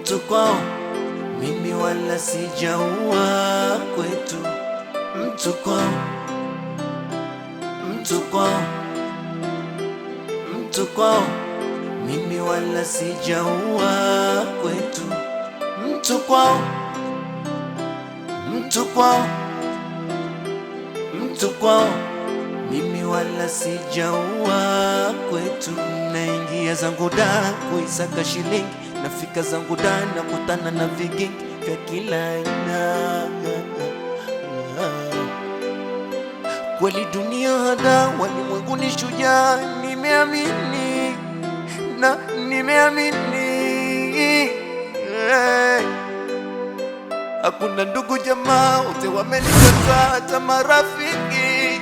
Mtu kwao, mimi wala sijaua kwetu. Mtu kwao, mtu kwao, mtu kwao, mimi wala sijaua kwetu. Mtu kwao, mtu kwao, mtu kwao, mimi wala sijaua kwetu. Naingia zangu da kuisaka shilingi, nafika zangu da nakutana na vigingi vya kila aina. Kweli dunia hada, walimwengu ni shujaa, nimeamini na nimeamini. Eh. Hakuna ndugu jamaa, wote wamenikataa, hata marafiki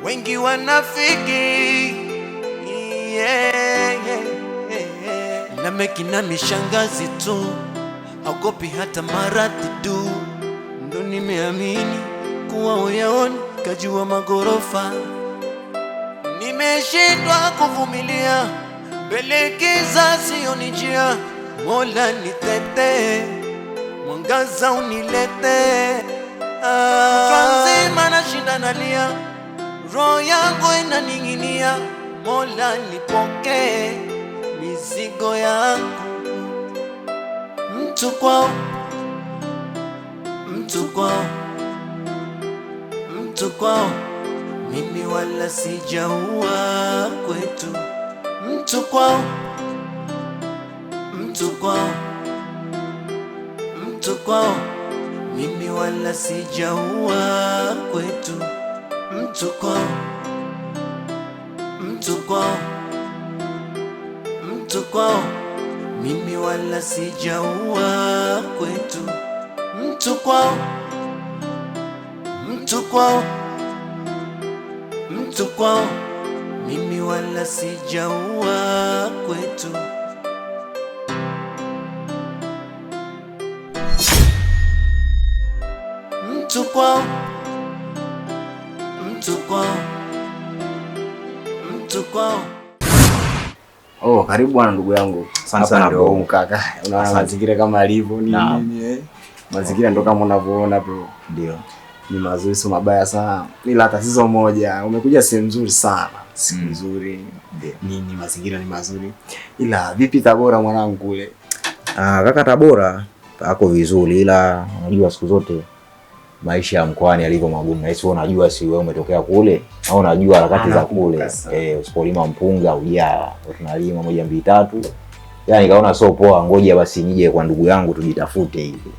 wengi wanafiki. Yeah. Lameki na mishangazi tu, haogopi hata maradhi du, ndo nimeamini kuwa uyaoni kajua magorofa. Nimeshindwa kuvumilia mbele giza sioni njia, Mola nitetee, mwangaza unilete. Kutwa nzima nashinda nalia, roho yangu inaning'inia, Mola nipokee mizigo yangu. Mtu kwao, mtu kwao, mtu kwao, mimi wala sijaua kwetu. Mtu kwao, mtu kwao, mtu kwao, mimi wala sijaua kwetu. Mtu kwao, mtu kwao, mtu kwao, mimi wala sijaua kwetu. Mtu kwao, mtu kwao, mtu kwao, mimi wala sijaua kwetu. Mtu kwao, mtu kwao, mtu kwao. Oh, karibu bwana ndugu yangu. Asante Hapa sana ndio bro. home kaka. Unaona Asante. mazingira kama alivyo ni Naam. nini eh? Mazingira ndo kama unavyoona bro. Ndio. Ni mazuri sio mabaya sana. Ila tatizo moja, umekuja sehemu nzuri sana. Siku nzuri. Ndio. Nini mazingira ni mazuri. Ila vipi Tabora mwanangu kule? Ah, kaka Tabora ako vizuri, ila unajua siku zote maisha ya mkoani yalivyo magumu. Na wewe unajua, si wewe umetokea kule au unajua harakati za kule. Eh, usipolima mpunga ujaa. Tunalima 1 2 3. Yaani nikaona sio poa, ngoja basi nije kwa ndugu yangu tujitafute hivi.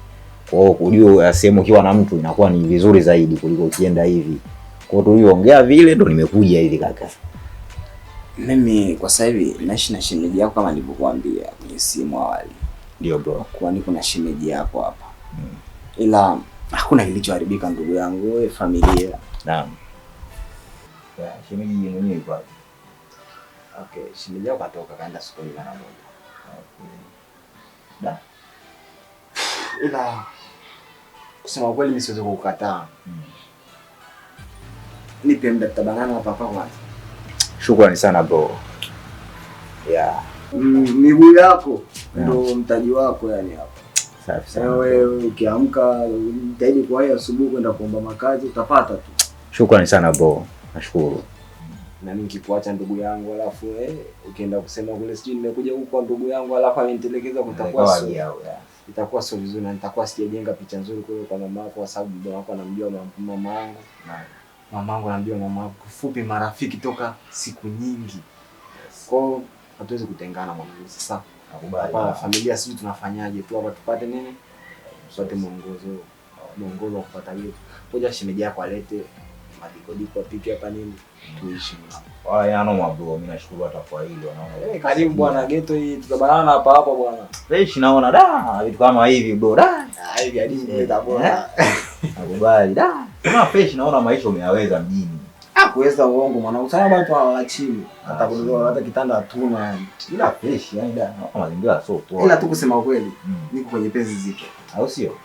Kwa hiyo kujua sehemu ukiwa na mtu inakuwa ni vizuri zaidi kuliko ukienda hivi. Kwa hiyo tuliongea vile ndo nimekuja hivi kaka. Mimi kwa sasa hivi naishi na shemeji yako kama nilivyokuambia kwenye simu awali. Ndio bro. Kwa niko na shemeji yako hapa. Ila hakuna kilichoharibika ndugu yangu, wewe familia. Naam. Ya, shemeji mwenyewe yuko wapi? Okay, shemeji yako katoka kaenda sokoni mara moja. Okay. Da. Ila kusema kweli mimi siwezi kukukataa. Nipe muda tutabanana hapa hapa kwanza. Shukrani sana bro. Yeah. Miguu yako ndo mtaji wako yani hapa. Safi sana. Wewe ukiamka jitahidi kwa hiyo asubuhi kwenda kuomba makazi utapata tu. Shukrani sana bro. Nashukuru. Na mimi nikikuacha ndugu yangu alafu ukienda kusema kule sijui nimekuja huku kwa ndugu yangu alafu amenitelekeza kutakuwa sio. Itakuwa sio vizuri na nitakuwa sijajenga picha nzuri kule kwa mama yako kwa sababu baba yako anamjua mama yangu. Mama yangu anamjua mama yako. Kifupi marafiki toka siku nyingi. Kwa hiyo hatuwezi kutengana mwanangu. Sasa Nakubali. hapa familia sijui tunafanyaje tu hapa tupate nini? Tupate mwongozo. Mwongozo wa kupata hiyo. Ngoja shemeji yako alete madikodiko apike hapa nini tuishi. Wala ya noma bro, mimi nashukuru hata kwa hilo naona. Karibu bwana ghetto hii tutabanana hapa hapa bwana. Fresh naona da vitu kama hivi bro da. Ah, hivi hadi mimi Tabora. Nakubali da. Kama fresh naona maisha umeyaweza mjini. Ah, kuweza uongo mwanangu. Sana bado tunalala chini. Hata kuzoa hata kitanda hatuna yani. Ila fresh yani da. Naona mazingira sio poa. Ila tu kusema kweli, niko kwenye penzi zito. Au sio?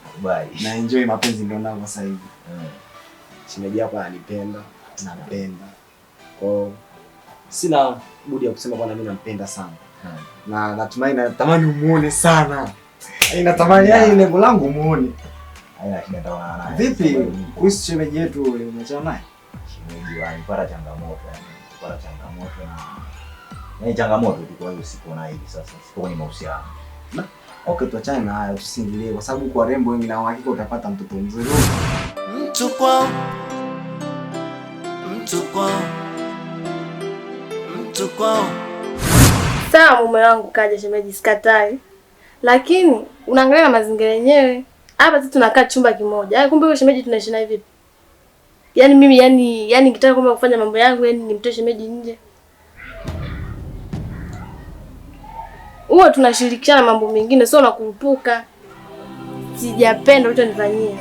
Nakubali. Na enjoy mapenzi ndio nao sasa hivi. Shemeji yako ananipenda, nampenda. Kwa hiyo sina budi ya kusema bwana mimi nampenda sana. Na natumai natamani umuone sana. Yaani natamani, yani lengo langu umuone. Haina shida, nitaonana naye. Vipi kuhusu shemeji yetu ule, umeachana naye? Shemeji wangu nipata changamoto yani. Nipata changamoto na yaani changamoto tu, kwa hiyo sipo naye hivi sasa. Sipo kwenye mahusiano. Okay, tuachane na hayo, tusiingilie kwa sababu kwa rembo wengi na uhakika utapata mtoto mzuri. Mtu kwao, mtu kwao, mtu kwao. Sawa, mume wangu kaja shemeji, sikatai. Lakini unaangalia na mazingira yenyewe. Hapa sisi tunakaa chumba kimoja. Kumbe wewe shemeji tunaishi naye vipi? Yaani mimi yani nikitaka kwamba kufanya mambo yangu yani nimtoe shemeji nje. Huwa tunashirikiana mambo mengine, sio nakurupuka. Sijapenda ulichonifanyia.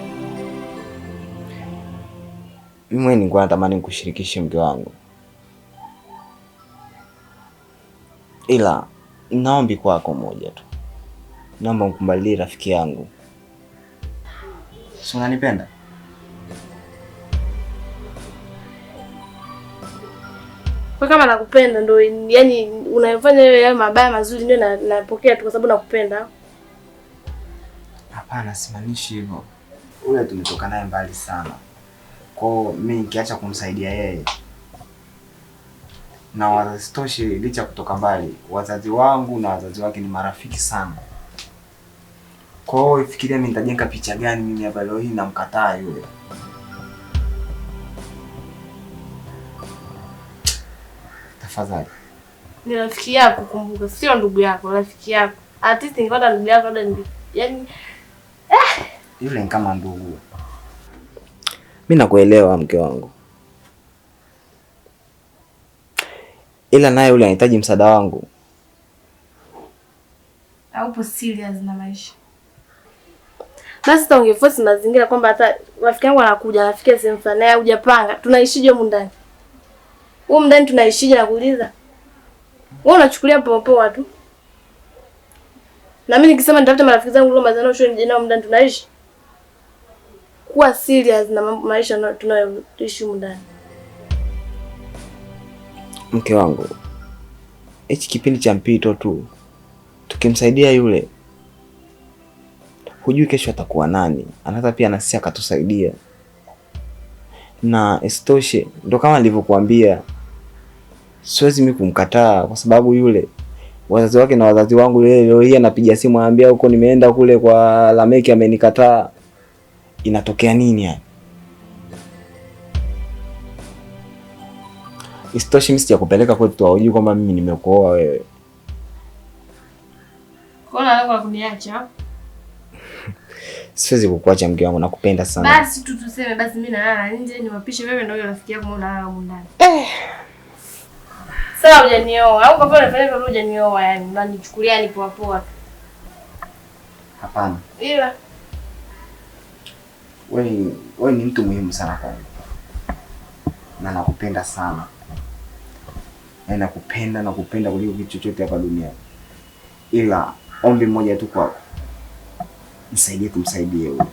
Mimi mwenyewe nilikuwa natamani nikushirikishe mke wangu. Ila naombi kwako moja tu. Naomba mkumbalie rafiki yangu. Si unanipenda? Kwa kama nakupenda ndo yani unayofanya wewe yale mabaya mazuri ndio napokea tu kwa sababu nakupenda. Hapana, simaanishi hivyo. Ule tumetoka naye mbali sana. Kwa hiyo mimi nikiacha kumsaidia yeye na wazazi toshi, licha kutoka mbali, wazazi wangu na wazazi wake ni marafiki sana. Kwa hiyo fikiria mimi nitajenga picha gani mimi hapa leo hii namkataa yule. Tafadhali. Ni rafiki yako kumbuka, sio ndugu yako, rafiki yako. At least ningepata ndugu yako labda yani yule ni kama ndugu. Mimi nakuelewa mke wangu. Ila naye yule anahitaji msaada wangu. Haupo serious na maisha. Basi sasa ungeforce mazingira kwamba hata rafiki yangu anakuja, anafikia sehemu fulani, naye hujapanga. Tunaishije humu ndani? Humu ndani tunaishije na kuuliza? Wewe unachukulia poa poa tu. Na mimi nikisema nitafute marafiki zangu leo mazana shule nije nao humu ndani tunaishi. Kuwa serious na maisha tunayoishi humu ndani. Mke wangu, hichi kipindi cha mpito tu. Tukimsaidia yule, hujui kesho atakuwa nani. Anaweza pia na sisi akatusaidia. Na isitoshe, ndo kama nilivyokuambia, siwezi mimi kumkataa kwa sababu yule wazazi wake na wazazi wangu, yule leo hii anapiga simu anambia huko nimeenda kule kwa Lameki amenikataa. Inatokea nini yani? Isitoshe mimi sijakupeleka kwetu, hujui kwamba mimi nimekuoa wewe. Kwa nini unataka kuniacha? Siwezi kukuacha mke wangu, nakupenda sana. Basi tu tuseme basi mimi nalala nje niwapishe wewe na huyo rafiki yako unalala huko ndani. Sawa, hujanioa. Au kwa mfano unafanya hivyo hujanioa yani unanichukulia ni poa poa. Hapana. Ila wewe ni mtu muhimu sana kwangu. Na nakupenda sana. Yaani nakupenda kuliko kitu chochote hapa duniani. Ila ombi moja tu kwako. Nisaidie kumsaidia yule.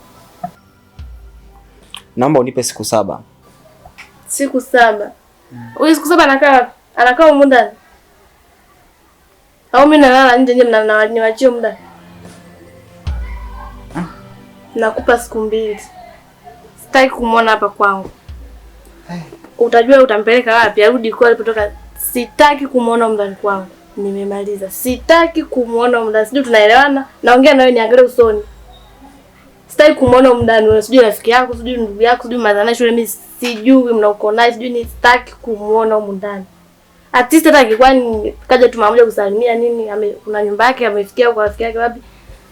Naomba unipe siku 7. Siku 7. Huyu siku 7 anakaa anakaa humu ndani. Au mimi nalala nje nje mnaniachia humu ndani. Nakupa siku 2. Sitaki kumuona hapa kwangu. Utajua utampeleka wapi, arudi kwa alipotoka. Sitaki kumuona humu ndani kwangu. Nimemaliza. Sitaki kumuona humu ndani. Sijui tunaelewana? Naongea na wewe niangalie usoni. Sitaki kumuona humu ndani. Wewe sijui rafiki yako, sijui ndugu yako, sijui madhana shule, mimi sijui mnauko naye, sijui ni sitaki kumuona humu ndani. At least hata angekuwa ni kaja tu mara moja kusalimia nini, kuna nyumba yake amefikia kwa rafiki yake wapi.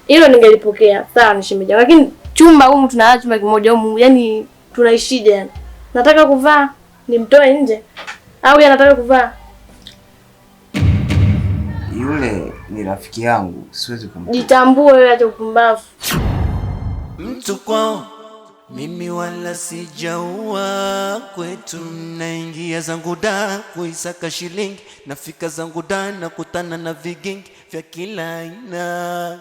Hilo ningelipokea. Sawa, ni shemeji. Lakini chumba humu tunalala chumba kimoja humu, yani tunaishije yani? Nataka kuvaa, nimtoe nje au yeye anataka kuvaa? Yule ni rafiki yangu, siwezi kumtoa. Jitambue wewe, acha upumbavu. Mtu kwao mimi wala sijaua, kwetu naingia zangu da kuisaka shilingi, nafika zangu da nakutana na vigingi vya kila aina.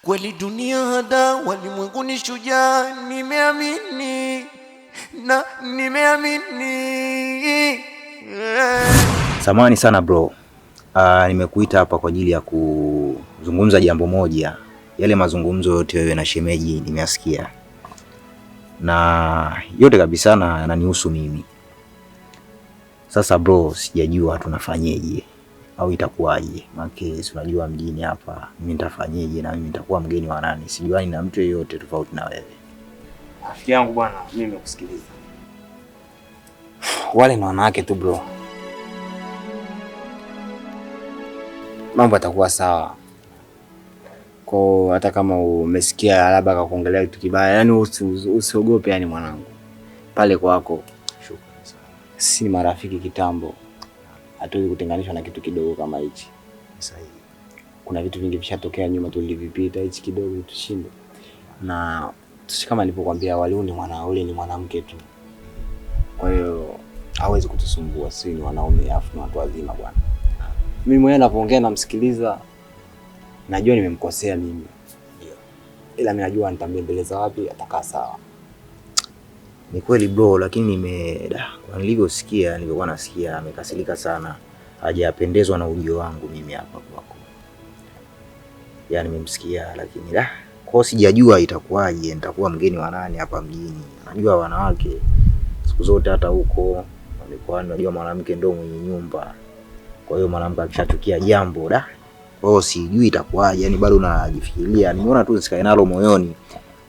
Kweli dunia hada, walimwengu ni shujaa, nimeamini na nimeamini. Samahani sana bro. Nimekuita hapa kwa ajili ya kuzungumza jambo moja. Yale mazungumzo yote wewe na shemeji nimeyasikia, na yote kabisa na yananihusu mimi. Sasa bro, sijajua tunafanyeje au itakuwaje. Maana si unajua mjini hapa mimi nitafanyeje, na mimi nitakuwa mgeni wa nani? Sijuani na mtu yeyote tofauti na wewe. Rafiki yangu bwana, mimi nimekusikiliza. Wale ni wanawake tu bro. Mambo yatakuwa sawa. Kwa hata kama umesikia labda akakuongelea kitu kibaya, yani usiogope yani mwanangu. Pale kwako. Shukrani sana. Sisi ni marafiki kitambo. Hatuwezi kutenganishwa na kitu kidogo kama hichi. Sahihi. Kuna vitu vingi vishatokea nyuma tulivipita, hichi kidogo tushinde. Na kama nilipokuambia awali, ule ni mwanamke tu. Kwa hiyo hawezi kutusumbua, sisi ni wanaume afu ni watu wazima bwana. Mimi mwenyewe ninapoongea namsikiliza, najua nimemkosea mimi. Ndio. Ila mimi najua nitambembeleza wapi atakaa sawa. Ni kweli bro, lakini kwa nilivyosikia, nilikuwa nasikia amekasirika sana. Hajapendezwa na ujio wangu mimi hapa kwako. Yaani nimemsikia, lakini kwa sijajua itakuwaje, nitakuwa mgeni wa nani hapa mjini. Najua wanawake siku zote hata huko mikoani, najua mwanamke ndio mwenye nyumba. Kwa hiyo mwanamke akishachukia jambo kwa hiyo sijui itakuwaje, yani bado najifikiria. Nimeona tu nisikae nalo moyoni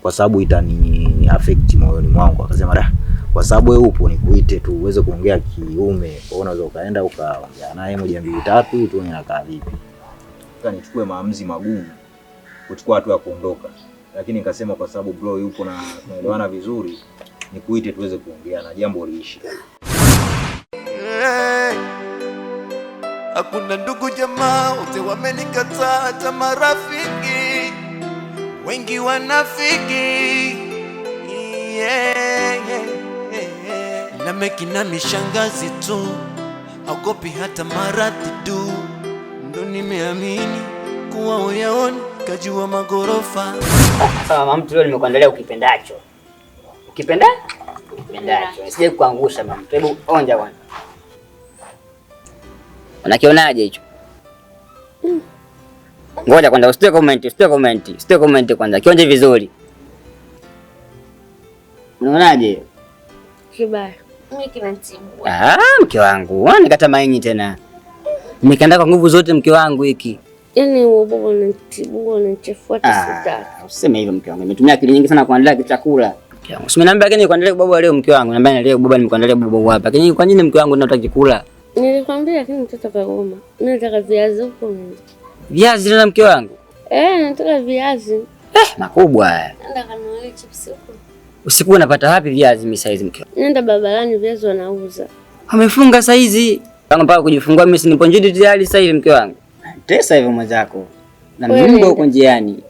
kwa sababu itani affect moyoni mwangu. Akasema kwa sababu wewe upo nikuite tu uweze kuongea kiume. Kwa hiyo unaweza ukaenda ukaongea naye moja mbili tatu tuone inakaa vipi. Sasa nichukue maamuzi magumu kuchukua hatua ya kuondoka. Lakini nikasema kwa sababu bro yupo na tunaelewana vizuri, nikuite tuweze kuongea na jambo liishi. Hakuna ndugu jamaa, wote wamenikataa, hata marafiki wengi wanafiki. Lameki na mishangazi tu, haogopi hata maradhi du. Ndo nimeamini kuwa uyaoni kajua magorofa. Sasa mama mtu, leo nimekuandalia ukipendacho. Ukipenda? Ukipendacho. Nisije kukuangusha mama mtu. Hebu onja bwana. Unakionaje hicho? Ngoja kwanza usitoe comment, usitoe comment, usitoe comment kwanza. Kionje vizuri. Unaonaje? Kibaya. Mimi kinanitibua. Ah, mke wangu, unanikata maini tena. Nimekiandaa kwa nguvu zote mke wangu hiki. Yaani ubovu unanitibua, unanichafua hata sitaki. Usiseme hivyo mke wangu. Nimetumia akili nyingi sana kuandaa chakula. Mke wangu, usiniambia lakini kuandalia baba leo mke wangu. Niambia leo baba nimekuandalia baba hapa. Lakini kwa nini mke wangu unataka kula? Nilikwambia lakini mtoto kagoma. Mimi nataka viazi huko mimi. Viazi tena mke wangu? Nataka viazi. Makubwa haya. Nenda kanunue chips huko. Usiku unapata wapi viazi mimi saizi mke wangu? Nenda barabarani viazi wanauza. Wamefunga saizi. Kama mpaka kujifungua mimi si nipo njidi tayari sasa hivi mke wangu. Tesa hivyo mwenzako. Na miumbo huko njiani.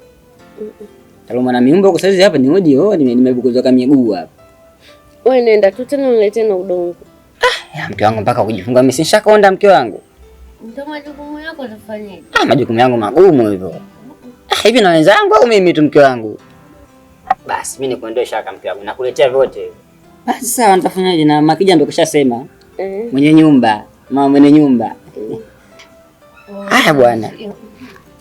Taluma na miumbo huko saizi hapa ni hoji oh, nimebukuzwa kama miguu hapa. Wewe nenda tu tena uniletee na udongo. Ya mke wangu mpaka kujifunga mimi si nishakonda mke wangu. Ndio majukumu yako utafanyaje? Majukumu yangu magumu hivyo. Hivi na wenzangu au mimi tu mke wangu? Basi mimi nikuondoe shaka mke wangu, nakuletea vyote hivyo. Basi sawa, nitafanyaje na Makija ndo kishasema. Mwenye nyumba, mama mwenye nyumba. Haya bwana.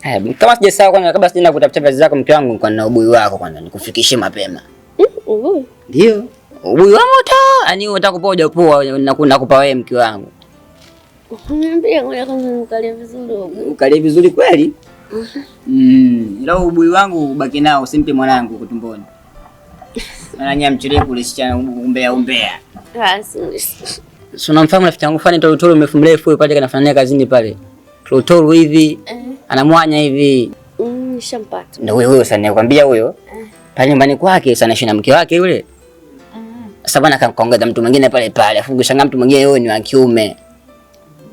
Haya, kama sijasahau kwanza kabla sijaenda kutafuta viazi zako mke wangu, kwa na ubuyu wako kwanza nikufikishie mapema. Ubuyu? Ndio. Ubuyu wa moto, yani unataka kupoa poa nakupa wewe mke wangu. Niambie ngoja kwanza nikalie vizuri ubuyu. Ukalie vizuri kweli? Ila ubuyu wangu ubaki nao, usimpe mwanangu kutumboni. Maana nyie mchilie kule sichana umbea umbea. Si unamfahamu rafiki yangu fulani Tolotolo mrefu mrefu pale kanafanyia kazini pale. Tolotolo hivi anamwanya hivi. Nishampata. Ndio huyo huyo sasa ninakwambia huyo. Pale nyumbani kwake sana anaishi na mke wake yule. Sasa bwana akaongeza mtu mwingine pale pale. Afu ukishangaa mtu mwingine yeye ni wa kiume.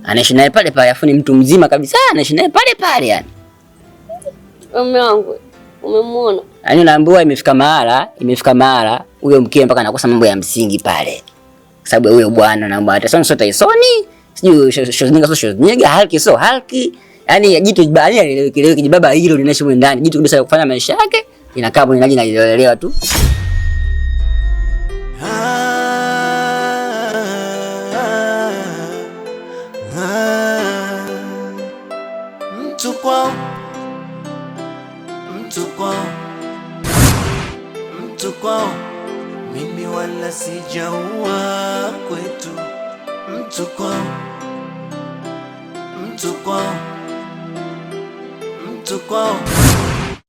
Anaishi naye pale pale, afu ni mtu mzima kabisa, anaishi naye pale pale yani. Mume wangu umemuona? Yaani naambiwa imefika mahala huyo mke mpaka anakosa mambo ya msingi pale. Sababu huyo bwana naomba hata sio Tyson, sijui Schwarzenegger sio Schwarzenegger, Hulk sio Hulk. Yaani jitu bali alielewe kijibaba hilo linaishi ndani, jitu kabisa kufanya maisha yake inakaa mbona inajielewa tu. Mtu kwao, mtu kwao, mimi wala sijaua kwetu. Mtu kwao, mtu kwao, mtu kwao.